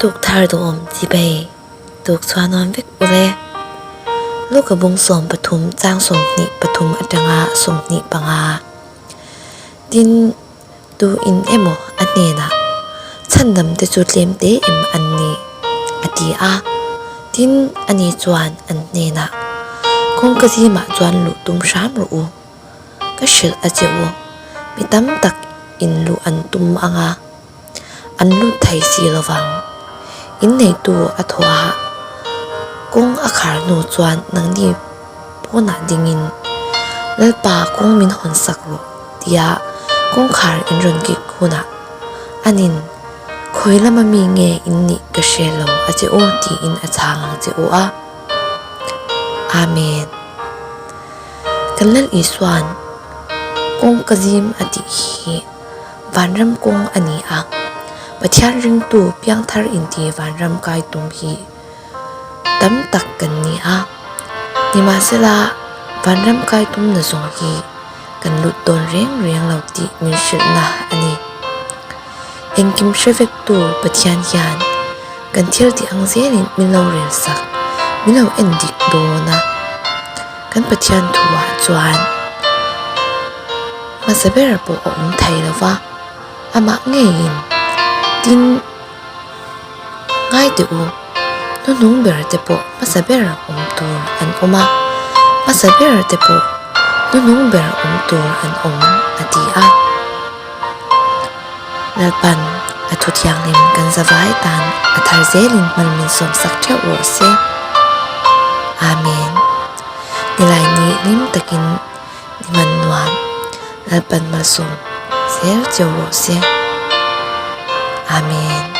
Tuk thar duhawm chibei tuk chhuanawm vek ule. Luka bung 13 chang 23 atanga 25. Tin, tu in emaw a hnenah chhandam te chu tlem te em an ni a ti a. Tin, ani chuan an hnenah kawngka zimah chuan luh tum hram rawh u. Ka hrilh a che u, mi tam tak in luh an tum ang a, an lut thei si lo vang. Inneitu a thaw a, kawng a khar hnu chuan nangni pawnah dingin, Lalpa kawng min hawn sak rawh tia kawngkhar in rawn kik hunah anin khawi lama mi nge in nih ka hre lo a che u tiin a chhang ang che u a. Amen. Kan Lal Isua'n kawng ka zim a tih hi vanram kawng a ni a, Pathian ringtu piangthar inti vanram kai tum hi tam tak kan ni a. Nimahsela, vanram kai tumna zawng hi kan lut dawn reng reng lo tih min hrilhna a ni. Engkim hre vektu Pathian hian kan thil tih ang zelin min lo rel sak, min lo en dik dawn a. Kan Pathian thuah chuan hmasa ber pawh a awm thei lo va, amah ngeiin tin ngai teh u, hnuhnung ber te pawh hmasa ber awm tur an awm a, hmasa ber te pawh hnuhnung ber awm tur an awm a ti a. Lalpan a thu thianghlim kan zavai tan a thar zelin hman min sawmsak theuh rawh se. Amen. Nilai ni hlim takin ni hman nuam Lalpan malsawm zel cheu rawh se. Amen.